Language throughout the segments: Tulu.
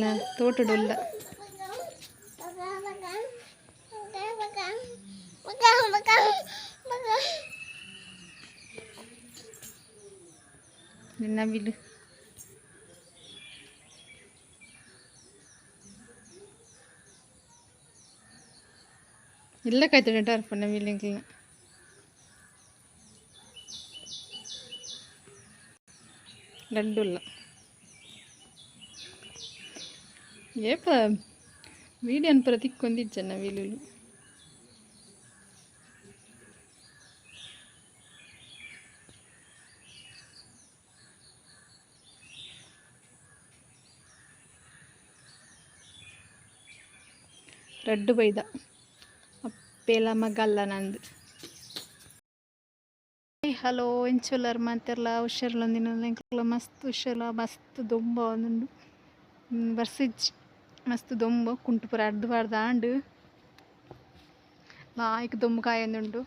ಎಂಕ್ಲೆನ ತೋಟಡುಲ್ಲ. ನವಿಲು ಇಲ್ಲ ಕಾಯ್ತುಂಡು ಅರ್ಪ ನವಿಲು ಎಂಕ್ಲೆನ. ರಡ್ಡುಲ್ಲ ಏಪ ವೀಡಿಯೋನ್ ಪೂರ ತಿಕ್ಕೊಂದಿಜ್ಜ ನವಿಲುಲು. ರಡ್ಡು ಬೈದ ಅಪ್ಪೆಲ ಮಗಲ್ಲ ನಂದು. ಹಲೋ, ಎಂಚ ಉಲ್ಲರ್ ಮಾತೆರ್ಲ? ಹುಷಾರ್ಲೊಂದಿನ ಎಂಕುಲ ಮಸ್ತ್ ಹುಷಾರ್ಲ. ಮಸ್ತ್ ದೊಂಬ ಆವೊಂದುಂಡು, ಬರ್ಸಿಜ್ಜಿ, ಮಸ್ತ್ ದೊಂಬ. ಕುಂಟು ಪೂರ ಅರ್ದು ಪಾಡ್ದ್ ಆಂಡ್. ಲಾಯ್ಕ್ ದೊಂಬು ಕಾಯೊಂದುಂಡು.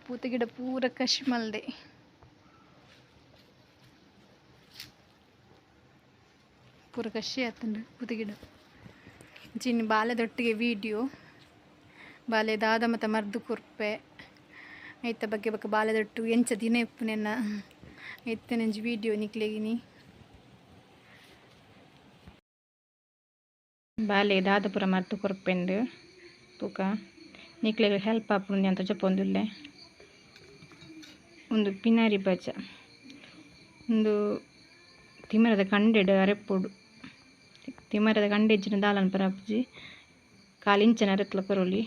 ಪೂತ ಗಿಡ ಪೂರ ಕಸಿ ಮಲ್ದೆ. ಪೂರ ಕಸಿ ಆತುಂಡು ಪೂತ ಗಿಡ. ಇಂಚಿನ ಬಾಲೆದೊಟ್ಟಿಗೆ ವೀಡಿಯೋ. ಬಾಲೆ ದಾದ ಮತ ಮರ್ದ್ ಕೊರ್ಪೆ ಐತ ಬಗ್ಗೆ ಬೊಕ ಬಾಲೆದೊಟ್ಟು ಎಂಚ ದಿನ ಇಪ್ಪುನೆನ್ನ ಐತನೆಂಜಿ ವೀಡಿಯೋ ನಿಕ್ಲೆಗಿನಿ. ಬಾಲೆ ದಾದ ಪೂರ ಮರ್ದ್ ಕೊರ್ಪೆಂದು ತೂಕ, ನಿಕ್ಲೆಗ್ ಹೆಲ್ಪ್ ಆಪುಂಡು ಅಂತ ಜಪೊಂದುಲ್ಲೆ. ಉಂದು ಪಿನಾರಿ ಬಜ. ಉಂದು ತಿಮರದ ಕಂಡೆಡ್ ಅರೆಪೊಡು. ತಿಮರದ ಕಂಡೆ ಇಜ್ಜಿಂಡ ದಾಲನ್ ಪೂರ ಆಪುಜಿ. ಕಾಲ್ ಇಂಚನೆ ಅರೆತ್ಲ ಕೊರೊಲಿ.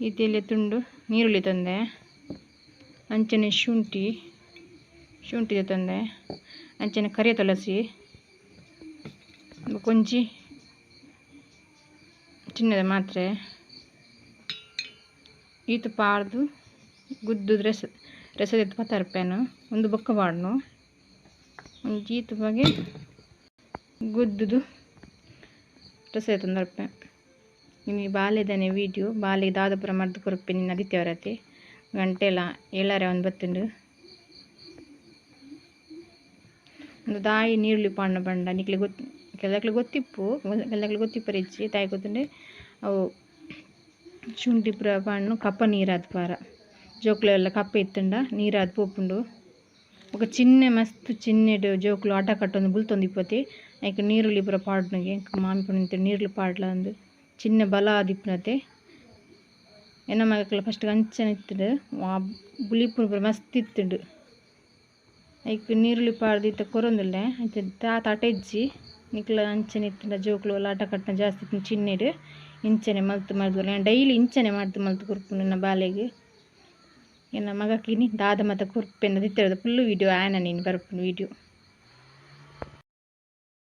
ಈತ್ ಎಲ್ಯ ತುಂಡು ನೀರುಳ್ಳಿ ತಂದೆ, ಅಂಚನೆ ಶುಂಠಿ ಶುಂಠಿ ತಂದೆ, ಅಂಚನೆ ಕರಿಯ ತುಳಸಿ, ಕೊಂಚಿ ಚಿನ್ನದ ಮಾತ್ರೆ. ಈತ್ ಪಾಡ್ದು ಗುದ್ದುದು ರೆಸ ರೆಸದೆತ್ತು ಪತ್ತರ್ಪೇನು. ಒಂದು ಬೊಕ್ಕ ಪಾಡ್ನು ಒಂಜಿ ಈತ್ ಬಗೆ ಗುದ್ದುದು ರಸ ದೆತ್ತೊಂದು. ಇನಿ ಬಾಲೆದನೆ ವೀಡಿಯೋ. ಬಾಲೆಗ್ ದಾದ ಪೂರ ಮರ್ದ್ ಕೊರ್ಪೆ ನಿನ್ನ ಆದಿತ್ಯವಾರತೆ. ಗಂಟೆಲ ಏಳರೆ ಆವೊಂದು ಬತ್ತುಂಡು. ಉಂದು ದಾಯಿ ನೀರುಳ್ಳಿ ಪಾಡ್ನ ಪಂಡ ನಿಕ್ಲೆ ಗೊತ್ತು, ಕೆಲಕ್ಲೆ ಗೊತ್ತಿಪ್ಪು, ಕೆಲಕ್ಲೆ ಗೊತ್ತಿಪ್ಪರೆ ಇಜ್ಜಿ. ದಾಯಿ ಗೊತ್ತುಂಡೆ, ಅವು ಶುಂಠಿ ಪೂರ ಪಾಡ್ನು ಕಪ್ಪ ನೀರಾದ್ ಪಾರ. ಜೋಕುಲೆಲ್ಲ ಕಪ್ಪೆ ಇತ್ತುಂಡ ನೀರಾದ್ ಪೋಪುಂಡು. ಬೊಕ ಚಿನ್ನೆ ಮಸ್ತ್ ಚಿನ್ನೆಡ್ ಜೋಕುಲು ಆಟ ಕಟ್ಟೊಂದು ಬುಲ್ತೊಂದು ಇಪ್ಪತೆ. ಐಕ್ ನೀರುಳ್ಳಿ ಪೂರ ಪಾಡ್ನಗೆ ಎಂಕ್ ಮಾಮಿ ಪಂಡೊಂದಿತ್ತೆರ್ ನೀರುಳ್ಳಿ ಪಾಡ್ಲ ಅಂದ್. ಚಿನ್ನೆ ಬಲ ಆದಿಪ್ಪುನತೆ. ಎನ್ನ ಮಗಕ್ಲ ಫಸ್ಟ್ ಅಂಚನೆ ಇತ್ತುಂಡು. ಬುಲಿಪುನು ಪೂರ ಮಸ್ತ್ ಇತ್ತುಂಡು. ಐಕ್ ನೀರುಳ್ಳಿ ಪಾಡ್ದು ಇತ್ತೆ ಕೊರೊಂದುಲ್ಲೆ. ಅಂಚ ದಾತ ಅಟ ಇಜ್ಜಿ. ನಿಕ್ಲ ಅಂಚನೆ ಇತ್ತುಂಡ ಜೋಕುಲು ಆಟ ಕಟ್ಟುನ ಜಾಸ್ತಿ ಇತ್ತುಂಡ ಚಿನ್ನೆಡ್ ಇಂಚನೆ ಮಲ್ತ್ ಮಲ್ತ್ ಯಾನ್ ಡೈಲಿ ಇಂಚನೆ ಮಲ್ತ್ ಮಲ್ತ್ ಕೊರ್ಪುನು ಎನ್ನ ಬಾಲೆಗ್. ಎನ್ನ ಮಗಕ್ ಇನಿ ದಾದ ಮಾತ ಕೊರ್ಪೆಂದ್ ದಿತ್ತೆರ್ದ ಫುಲ್ ವೀಡಿಯೋ ಆಯನ ಇನಿ ಬರ್ಪುನು ವೀಡಿಯೋ.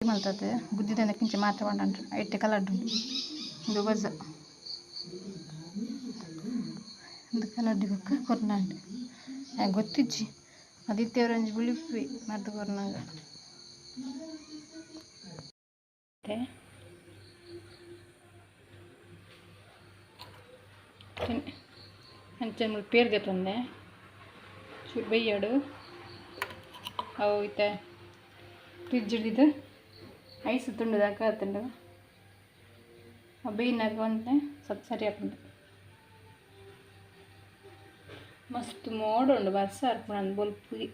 ಮಲ್ತತ್ ಬುದ್ಧಿದಂದ ಕಿಂಚ ಮಾತ್ರ ಪಂಡಂಡ್ರು ಐಟ್ ಕಲರ್ಡ್ ಉಂದು ವಜ ಉಂದು ಕಲರ್ಡ್ ಬೊಕ್ಕ ಕೊರ್ನಾಂಡ್ ಗೊತ್ತಿಜ್ಜಿ. ಆದಿತ್ಯವ್ರಂಜಿ ಬುಳಿಪ್ಪಿ ಮರ್ದ್ ಕೊರ್ನಾಗ. ಅಂಚನೆ ಮುಲ್ಪ ಪೇರ್ ದೆತ್ತೊಂದೆ ಚೂರು ಬೈಯಡು. ಅವು ಇತ್ತೆ ಫ್ರಿಜ್ ಡ್ ಐಸ್ ತುಂಡುದಾಕ ಆತುಂಡು. ಅವು ಬೇಯ್ನಾಗ ಒಂತೆ ಸ್ವಲ್ಪ ಸರಿ ಆಪುಂಡು. ಮಸ್ತ್ ಮೋಡ ಉಂಡು, ಬರ್ಸ ಬರ್ಪುಂಡು ಬೊಲ್ಪುಗೆ.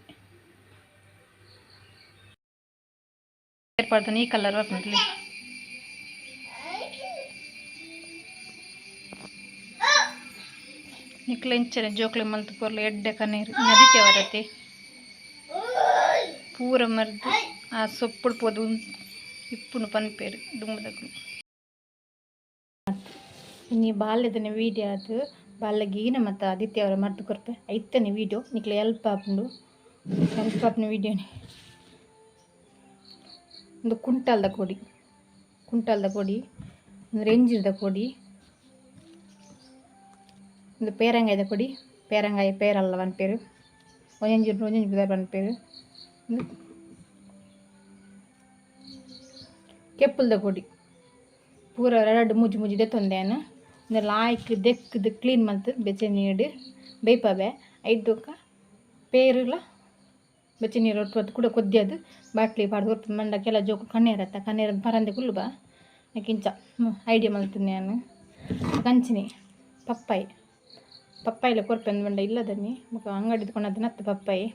ಪಾಡ್ದನ ಈ ಕಲರ್ ಬರ್ಪುಂಡು. ನಿಕ್ಲೆ ಇಂಚನೆ ಜೋಕ್ಲೆ ಮಲ್ತ್ ಕೊರ್ಲೆ, ಎಡ್ಡೆ ಕನೇರ್. ಆದಿತ್ಯವಾರತೆ ಪೂರ ಮರ್ದ್ ಆ ಸೊಪ್ಪುಡು ಪೋದು ಇಪ್ಪುನು ಪನ್ಪೆರ್ ದುಂಬುದಕುಲು. ಇನಿ ಬಾಲ್ಯದನೆ ವೀಡಿಯೋ ಆದ್ ಬಾಲೆಗ್ ಈನ ಮತ ಆದಿತ್ಯವಾರ ಮರ್ದ್ ಕೊರ್ಪೆ ಐತನೆ ವೀಡಿಯೋ. ನಿಕ್ಲೆ ಹೆಲ್ಪ್ ಆಪುಂಡು, ಹೆಲ್ಪ್ ಆಪುನ ವೀಡಿಯೋನೆ ಉಂದು. ಕುಂಟಾಲ್ದ ಕೊಡಿ, ಕುಂಟಾಲ್ದ ಕೊಡಿ, ಉಂದು ರೆಂಜಿದ ಕೊಡಿ, ಉಂದು ಪೇರಂಗಾಯಿದ ಕೊಡಿ. ಪೇರಂಗಾಯಿ ಪೇರಲ್ಲ ಪನ್ಪೆರ್, ಒಂಜೊಂಜಿ ಒಂಜೊಂಜಿ ಪುದರ್ ಪನ್ಪೆರ್. ಉಂದು ಕೆಪ್ಪುಲ್ದ ಕೊಡಿ. ಪೂರ ರಡ್ಡ್ ಮೂಜಿ ಮೂಜಿ ದೆತ್ತೊಂದೆ ಯಾನ್. ಉಂದು ಲಾಯ್ಕ್ ದೆಕ್ಕ್‌ದ್ ಕ್ಲೀನ್ ಮಲ್ತ್ ಬೆಚ್ಚ ನೀರ್ಡ್ ಬೇಯ್ಪವೆ. ಐಟ್ ಬೊಕ್ಕ ಪೇರುಲ. ಬೆಚ್ಚ ನೀರು ಒಟ್ಟು ಕೂಡ ಕೊದ್ದಿಯದು ಬಾಟ್ಲಿ ಪಾಡ್ದು ಕೊರ್ಪುನು ಮಂಡ ಕೆಲ ಜೋಕು ಕಣ್ಣೇರತ್ತ ಕಣ್ಣೇರ ಪರಂದೆ ಕುಲ್ಲು ಬಾ ಇಂಚ ಐಡಿಯಾ ಮಲ್ತಿನಿ ಯಾನ್ ಕಂಚಿನಿ ಪಪ್ಪಾಯಿ ಪಪ್ಪಾಯಿಲ ಕೊರ್ಪೆಂದು ಬಂಡ ಇಲ್ಲದನ್ನಿ ಬೊಕ ಅಂಗಡಿ ಕೊನದಿನತ್ತು ಪಪ್ಪಾಯಿ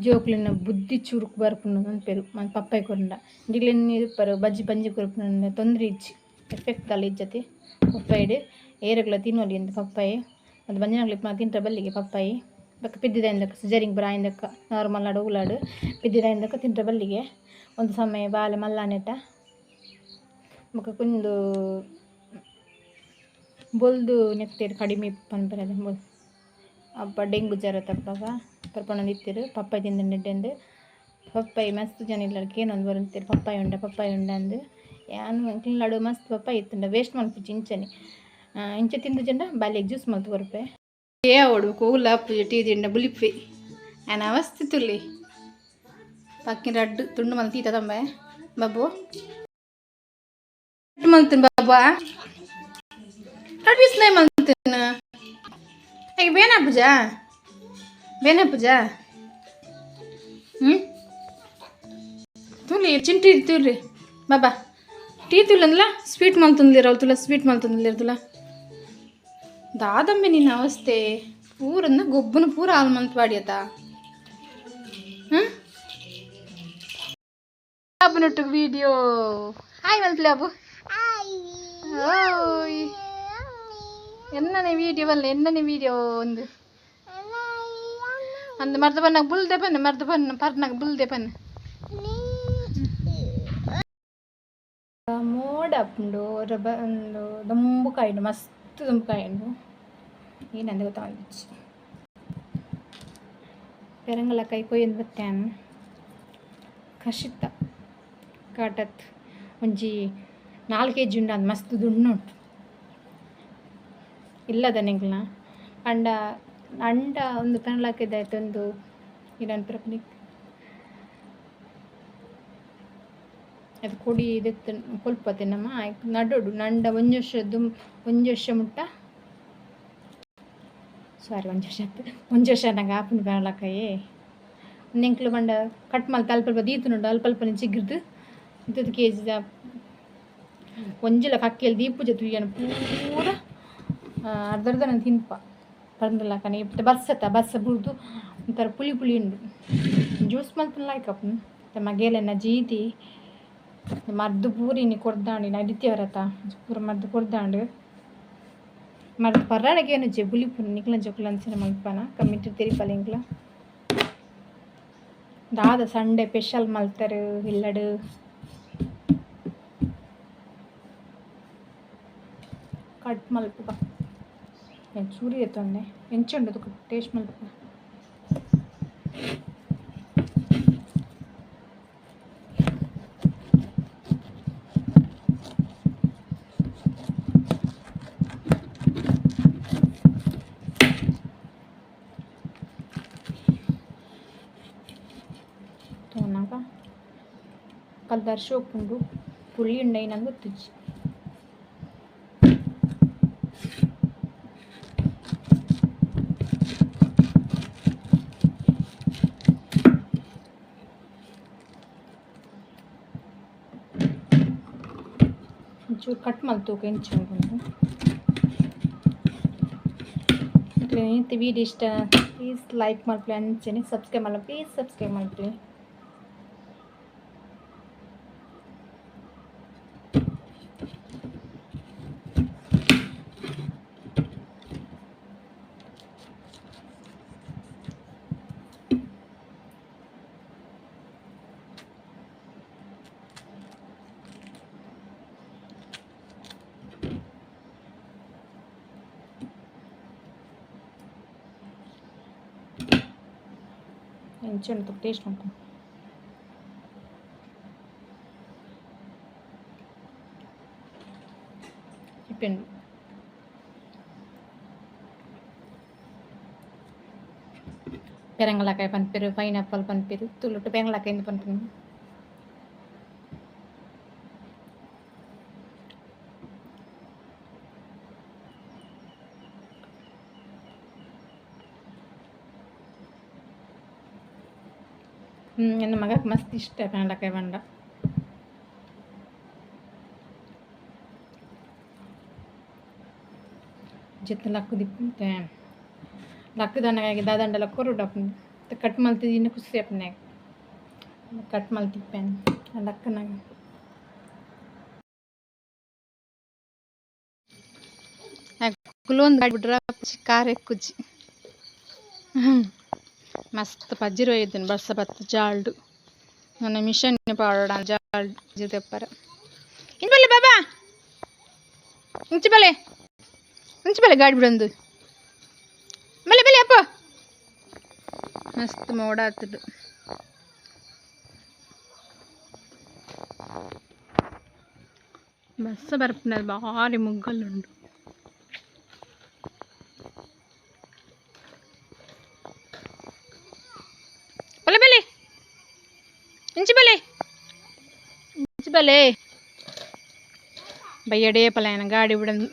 ಜೋಕುಲೆನ ಬುದ್ಧಿ ಚುರುಕು ಬರ್ಪುಂಡು ಪನ್ಪೆರ್ ಪಪ್ಪಾಯಿ ಕೊರ್ಂಡ ನಿಕ್ಲೆನ್ ಇಪ್ಪರು ಬಜ್ಜಿ ಬಂಜಿ ಕೊರ್ಪುನ ತೊಂದರೆ ಇಜ್ಜಿ ಎಫೆಕ್ಟ್ ದಾಲ ಇಜ್ಜತೆ ಪಪ್ಪಾಯಿಡ್ ಏರೆಗ್ಲ ತಿನ್ನೊಲಿ ಇಂದ್ ಪಪ್ಪಾಯಿ ಅದು ಬಂಜಿನಕ್ಲು ಇಪ್ಪುನ ತಿಂಟ್ರೆ ಬಲ್ಲಿಗೆ ಪಪ್ಪಾಯಿ ಬೊಕ ಪಿದ್ದಿದಾಯಿಂದಕ್ಕ ಸಿಜರಿಂಗ್ ಪೂರ ಆಯಿಂದಕ್ಕ ನಾರ್ಮಲ್ ಆಡ್ ಉಲಾಡ್ ಪಿದ್ದಿದಾಯಿಂದಕ್ಕ ತಿಂಟ್ರೆ ಬಲ್ಲಿಗೆ ಒಂದು ಸಮಯ ಬಾಲೆ ಮಲ್ಲಾನೆಟ ಬೊಕ ಕುಂದು ಬೊಲ್ದು ನೆತ್ತೆರ್ ಕಡಿಮೆ ಪನ್ಪೆರ್ ಬೊಲ್ದು ಅಪ್ಪ ಡೆಂಗು ಜ್ವರ ತಪ್ಪಾಗ ಪರ್ಪೊಂದು ಪಪ್ಪಾಯಿ ತಿಂದು ನೆಡ್ಡೆಂದು ಪಪ್ಪಾಯಿ ಮಸ್ತ್ ಜನ ಇಲ್ಲಡ್ ಕೇನೊಂದು ಬರೊಂದಿತ್ತೆರ್ ಪಪ್ಪಾಯಿ ಉಂಡ ಪಪ್ಪಾಯಿ ಉಂಡ ಅಂದ್ ಯಾನ್ ಎಂಕ್ಲೆನ ಮಸ್ತ್ ಪಪ್ಪಾಯಿ ಇತ್ತುಂಡ ವೇಸ್ಟ್ ಮನ್ಪುಜಿ ಇಂಚನೆ ಇಂಚ ತಿಂದುಜಂಡ ಬಾಲೆಗ್ ಜ್ಯೂಸ್ ಮಲ್ತ್ ಕೊರ್ಪೆ ಏ ಅವಡು ಕೋಲ ಆಪುಜಿ ಟೀ ದಿಂಡ ಬುಲಿಪ್ಪೆ ಆಯನ ಅವಸ್ಥೆ ತುಲ್ಲಿ ಪಕ್ಕಿನ ರಡ್ಡ್ ತುಂಡು ಮಲ್ತ್ ತೀತ ತಂಬೆ ಬಾಬು ಮಲ್ತಿನ ಬಾಬಾ ರಡ್ಡ್ ಪೀಸ್ ಮಲ್ತಿನ ಐಕ್ ಬೇನೆ ಆಪುಜಾ ಬೇನೆ ಆಪುಜಾ ತೂಲಿ ಚಿಂಟಿ ತೂರಿ ಬಾಬಾ ಟೀ ತುಲ್ಲಂದ್ಲ ಸ್ವೀಟ್ ಮಲ್ತೊಂದುಲ್ಲೆರ್ ಅವು ತುಲ ಸ್ವೀಟ್ ಮಲ್ತೊಂದುಲ್ಲೆರ್ ತುಲ ದಾದಂಬೆ ನಿನ್ನ ಅವಸ್ಥೆ ಪೂರನ್ನ ಗೊಬ್ಬುನು ಪೂರ ಹಾಲ್ ಮಲ್ತ್ ಪಾಡಿಯತ ಅಬ್ಬನೊಟ್ಟಿಗೆ ವಿಡಿಯೋ ಹಾಯ್ ಮಲ್ಪಲೆ ಅಬ್ಬು ಓಯ್ ಎನ್ನನೆ ವಿಡಿಯೋ ಬಲ್ಲೆ ಎನ್ನನೆ ವಿಡಿಯೋ ಒಂದು ಅಂದ್ ಮರ್ದ ಬನ್ನಾಗ ಬುಲ್ದೆ ಬನ್ನ ಮರ್ದ ಬನ್ನ ಪರ್ನಾಗ ಬುಲ್ದೆ ಬನ್ನ ಮೋಡ ಆಪುಂಡು ರಬ ಒಂದು ದೊಂಬು ಕಾಯುಂಡು ಮಸ್ತ್ ದೊಂಬು ಕಾಯುಂಡು ಏನಂದ ಗೊತ್ತಾಗುಜ್ಜಿ ಪೆರಂಗಲಕಾಯಿ ಕೊಯ್ಯೊಂದು ಬತ್ತ್ಯಾನ್ ಕಷಿತ ಕಾಟತ್ ಒಂಜಿ 4 ಕೆಜಿ ಉಂಡು ಅಂದ್ ಮಸ್ತ್ ದುಣ್ಣು ಉಂಟು ಇಲ್ಲದ ಎಂಕ್ಲ್ನ ಪಂಡ ಅಂಡ ಒಂದು ಪೆರಂಗಲಕಾಯಿದಾಯ್ತು ಒಂದು ಇರನ್ ಪರಪುನಿ ಅದು ಕೊಡಿ ದೆತ್ತ್ ಕೊಲ್ಪತೆ ನಮ ಐಕ್ ನಡೊಡು ನಂಡ ಒಂಜಿ ವರ್ಷ ದುಂಬು ಒಂಜಿ ವರ್ಷ ಮುಟ್ಟ ಸಾರಿ ಒಂಜಿ ವರ್ಷ ಅತ್ತ್ ಒಂಜಿ ವರ್ಷ ಆನಗ ಆಪುಂಡು ಪೆರಂಗಲಕಾಯಿ ಉಂದು ಎಂಕ್ಲು ಪಂಡ ಕಟ್ ಮಲ್ತ್ ಅಲ್ಪ ಅಲ್ಪ ದೀತುಂಡು ಅಲ್ಪ ಅಲ್ಪನೆ ಚಿಗ್ರ್ದ್ ಇತ್ತದ ಕೆಜಿದ ಒಂಜಿಲ ಕಕ್ಕೆಲ್ ದೀಪುಜ ತೂಯನ ಪೂರ ಅರ್ಧ ಅರ್ಧ ತಿನ್ಪ ಪರ್ಂದ್ಲಕನೆ ಇತ್ತೆ ಬರ್ಸತ ಬರ್ಸ ಬುಡ್ದು ಒಂಥರ ಪುಳಿ ಪುಳಿ ಉಂಡು ಜ್ಯೂಸ್ ಮಲ್ಪುನ ಲಾಯ್ಕ್ ಆಪುಂಡು ಇತ್ತೆ ಮಗೆಲೆನ ಜೀತಿ ಮರ್ದ್ ಪೂರ ಇನಿ ಕೊರ್ದಾಂಡ್ ಇನಿ ಆದಿತ್ಯವಾರತ ಪೂರ ಮರ್ದ್ ಕೊರ್ದಾಂಡ್ ಮರ್ದ್ ಪರ್ರಾಡಗ್ ಕೇನುಜೆ ಬುಲಿಪುನು ನಿಕ್ಲ್ನ ಜೋಕುಲು ಅಂಚನೆ ಮಲ್ಪನ ಕಮೆಂಟ್ ತೆರಿಪಾಲೆ ಎಂಕ್ಲ ದಾದ ಸಂಡೆ ಸ್ಪೆಷಲ್ ಮಲ್ತೆರ್ ಇಲ್ಲಡ್ ಕಟ್ ಮಲ್ಪುಗ ಯಾನ್ ಚೂರಿ ದೆತ್ತೊಂಡೆ ಎಂಚ ಉಂಡು ತೂಕ ಟೇಸ್ಟ್ ಮಲ್ಪುಗ ತೂನಗ ಕಲರ್ ಶೋಕು ಉಂಡು ಪುಳಿ ಉಂಡೈನಂದ್ ಗೊತ್ತುಜ್ಜಿ ಒಂಚೂರು ಕಟ್ ಮಲ್ತ್ ತೂಕ ಎಂಚ ಉಂಡು ನಿಕ್ಲೆಗ್ ವೀಡಿಯೋ ಇಷ್ಟ ಪ್ಲೀಸ್ ಲೈಕ್ ಮಲ್ಪುಲೆ ಅಂಚನೆ ಸಬ್ಸ್ಕ್ರೈಬ್ ಮಲ್ಪುಲೆ ಪ್ಲೀಸ್ ಸಬ್ಸ್ಕ್ರೈಬ್ ಮಲ್ಪುಲೆ. ಎಂಚ ಉಂಡು ಟೇಸ್ಟ್ ಮಲ್ಪುನ ಇಪ್ಪೆಂಡು ಪೆರಂಗಲಕಾಯಿ ಪನ್ಪೆರ್ ಪೈನಾಪಲ್ ಪನ್ಪೆರ್ ತುಳುಟು ಪೆರಂಗಲಕಾಯಿ ಇಂದ್ ಪನ್ಪುನಿ. ಎನ್ನ ಮಗಕ್ಕೆ ಮಸ್ತ್ ಇಷ್ಟ ಪೆಂಡಕಾಯಿ ಪಂಡ. ಜೆತ್ತ ಲಕ್ಕು ದಿಪ್ಪೆ ಲಕ್ಕುದನಗ ದಾದಂಡಲ ಕೊರುಡು ಕಟ್ ಮಲ್ತಿದ್ದು ಖುಷಿ ಅಪ್ಪನಾಗ ಕಟ್ ಮಲ್ತಿಪ್ಪೆನ್ ಲಕ್ಕನಾಗ. ಕುಲೊಂದು ಬಿಡ್ರ ಕಾರ್ ಎಕ್ಕುಜಿ ಮಸ್ತ್ ಪಜ್ಜಿರೋ ಇದ್ದೀನಿ ಬರ್ಸ ಬತ್ತು ಜಾಲ್ಡು ನನ್ನ ಮಿಷನ್ ಪಾಡೋಣ ಜಾಲ್ಡು ತೆಪ್ಪರ. ಇಂಚ್ ಬಲ್ಲೆ ಬಾಬಾ, ಇಂಚು ಬಲ್ಲೆ, ಇಂಚು ಬಲ್ಲೆ ಗಾಡಿ ಬಿಡೊಂದು ಬಲ್ಲೆ ಬಲ್ಲೆ ಅಪ್ಪ. ಮಸ್ತ್ ಮೋಡ ಆತದು. ಬಸ್ಸ ಬರ್ಪುನದು ಭಾರಿ ಮುಗ್ಗಲ್ಲುಂಡು. ಬಲ್ಲೆ ಬಲ್ಲೆ ಇಂಚು ಬಲ್ಲೆ, ಇಂಚು ಬಲ್ಲೆ ಬಯ್ಯಡೇ ಪಲಾಯನ ಗಾಡಿ ಬಿಡಂದು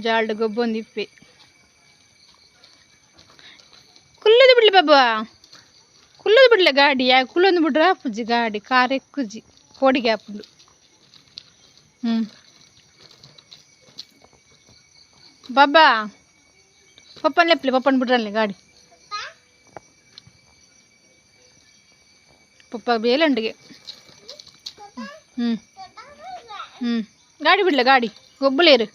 ಜಾಲ್ಡ್ ಗೊಬ್ಬೊಂದು ಇಪ್ಪೆ ಕುಲ್ಲದು ಬಿಡ್ಲಿ ಬಾಬಾ, ಕುಲ್ಲದು ಬಿಡ್ಲೆ ಗಾಡಿ ಯಾ ಕುಲ್ಲೊಂದು ಬಿಡ್ರ ಪುಜ್ಜಿ ಗಾಡಿ ಕಾರ್ ಎಕ್ಕುಜಿ ಪೋಡಿಗೆ ಆಪುಂಡು. ಬಾಬಾ ಪಪ್ಪನ್ ಲೆಪ್ಲೆ ಪಪ್ಪನ್ ಬಿಡ್ರಲ್ಲಿ ಗಾಡಿ ಪಪ್ಪ ಬೇಲಂಡಿಗೆ. ಹ್ಞೂ ಹ್ಞೂ ಗಾಡಿ ಬಿಡ್ಲೆ ಗಾಡಿ ಗೊಬ್ಬಲೇರು.